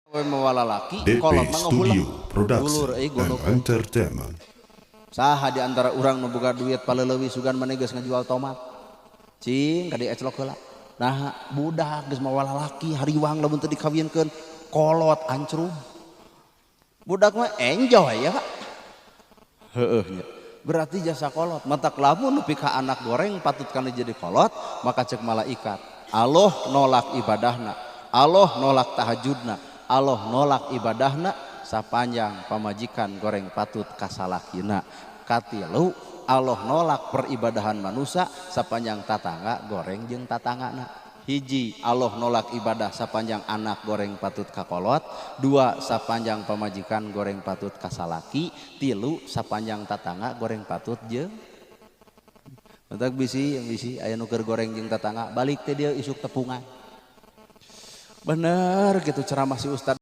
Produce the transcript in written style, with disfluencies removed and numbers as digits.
We mawa lalaki, DP kolot mah ngahuleng. Studio Production Dulur euy and gunuk. Entertainment. Saha di antara urang nu boga duit paleuleui sugan maneh geus ngajual tomat. Cing ka dieclok heula. Nah, budak geus mawa lalaki hariwang lamun teu dikawinkeun kolot ancrub. Budak mah enjoy ya, Pak. Heueuh nya. Berarti jasa kolot. Matak lamun nepi ka anak goreng patut kana jadi kolot, maka cek malaikat, Allah nolak ibadahna, Allah nolak tahajudna, Allah nolak ibadahna sapanjang pamajikan goreng patut kasalakina. Katilu, Allah nolak peribadahan manusia sapanjang tatangga goreng jeung tatanggana. Hiji, Allah nolak ibadah sapanjang anak goreng patut kakolot. Dua, sapanjang pamajikan goreng patut kasalaki. Tilu, sapanjang tatangga goreng patut jeung. Matak bisi bisi aya nu keur goreng jeung tatangga, balik teh dia isuk tepungan. Bener gitu ceramah si ustad.